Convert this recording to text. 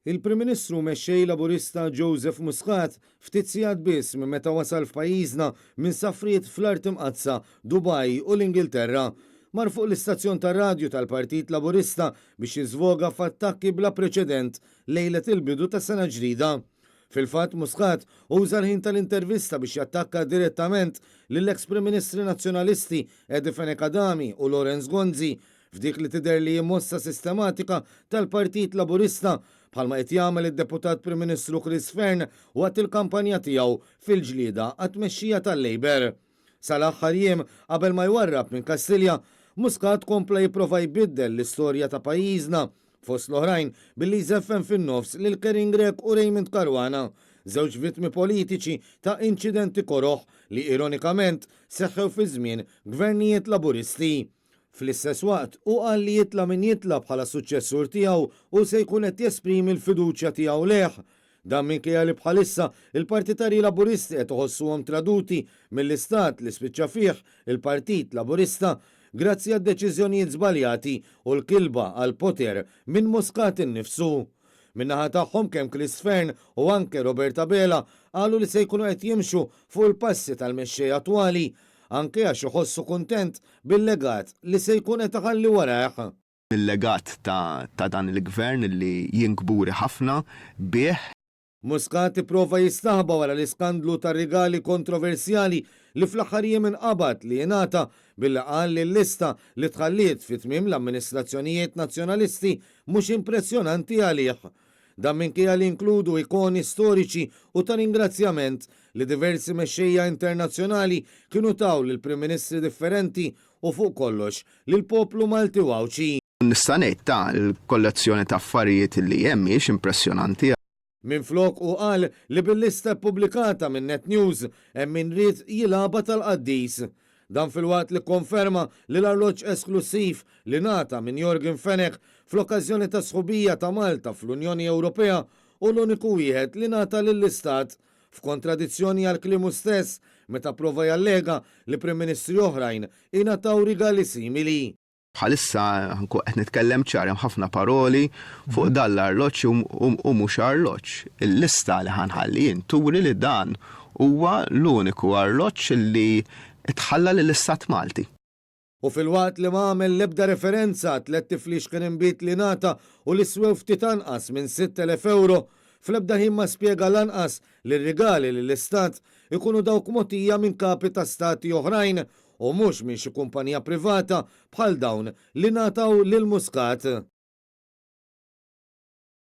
Il-Prim Ministru u Mexxej Laburista Joseph Muscat, ftit sigħat biss minn meta wasal f'pajjiżna minn safriet fl-Art Imqaddsa, Dubai u l-Ingilterra, mar fuq l-istazzjon tar-radju tal-Partit Laburista biex jiżvoga f'attakki bla preċedent lejlet il-bidu ta' sena ġdida. Fil-fatt, Muscat uża l-ħin tal-intervista biex jattakka direttament lill-eks Prim Ministri Nazzjonalisti Eddie Fenech Adami u Lawrence Gonzi f'dik li tidher li hi mossa sistematika tal-Partit Laburista bħalma qed jagħmel id-Deputat Prim Ministru Chris Fearne waqt il-kampanja tiegħu fil-ġlieda għat-tmexxija tal-Labour. Sal-aħħar jiem qabel ma jwarrab minn Kastilja, Muscat kompla jipprova jbiddel l-istorja ta' pajjiżna, fost l-oħrajn billi jżeffen fin-nofs lil Karin Grech u Raymond Caruana, żewġ vittmi politiċi ta' inċidenti koroh li ironikament seħħew fi żmien gvernijiet Laburisti. Fl-istess waqt, hu qal li jitla' min jitla' bħala suċċessur tiegħu hu se jkun qed jesprimi l-fiduċja tiegħu lejh. Dan minkejja li bħalissa il-partitarji Laburisti qed iħossuhom traduti mill-istat li spiċċa fih il-Partit Laburista grazzi għad-deċiżjonijiet żbaljati u l-kilba għall-poter minn Muscat innifsu. Min-naħa tagħhom kemm Chris Fearne u anke Robert Abela qalu li se jkunu qed jimxu fuq il-passi tal-mexxej attwali anke għax iħossu kuntent bil-legat li se jkun qed iħalli warajh. Il-legat ta' dan il-Gvern li jien kburi ħafna bih. Muscat ipprova jistaħba wara l-iskandlu tar-rigali kontroversjali li fl-aħħar jiem inqabad li ingħata billi qal li l-lista li tħalliet fi tmiem l-amministrazzjonijiet Nazzjonalisti mhux impressjonanti għalih. Dan minkejja li jinkludu ikoni storiċi u ta' ringrazzjament li diversi mexxejja internazzjonali kienu taw lil Prim Ministri differenti u fuq kollox lill-poplu Malti u Għawdxi. Nista' ngħid ta' l-kollezzjoni ta' affarijiet li hemm mhijiex impressjonanti. Minflok hu qal li bil-lista ppubblikata minn Net News hemm min ried jilgħabha tal-qaddis. Dan filwaqt li kkonferma li l-arloġġ esklussiv li ngħata minn Yorgen Fenech fl-okkażjoni tas-sħubija ta' Malta fl-Unjoni Ewropea hu l-uniku wieħed li ngħata lill-Istat, f'kontradizzjoni għal kliemu stess meta pprova jallega li Prim Ministri oħrajn ingħataw rigali simili. Bħalissa, ħa nkun qed nitkellem ċar, hemm ħafna paroli fuq dan l-arloġġ u mhux arloġġ. Il-lista li ħa nħalli jien turi li dan huwa l-uniku arloġġ li tħalla lill-Istat Malti. U filwaqt li ma għamel l-ebda referenza għat-tlett tiflixken inbid li ngħata u li swew ftit anqas minn 6,000 ewro, fl-ebda ħin ma spjega lanqas li r-rigali lill-Istat ikunu dawk mogħtija minn kapi ta' stati oħrajn u mhux minn xi kumpanija privata bħal dawn li ngħataw lil Muscat.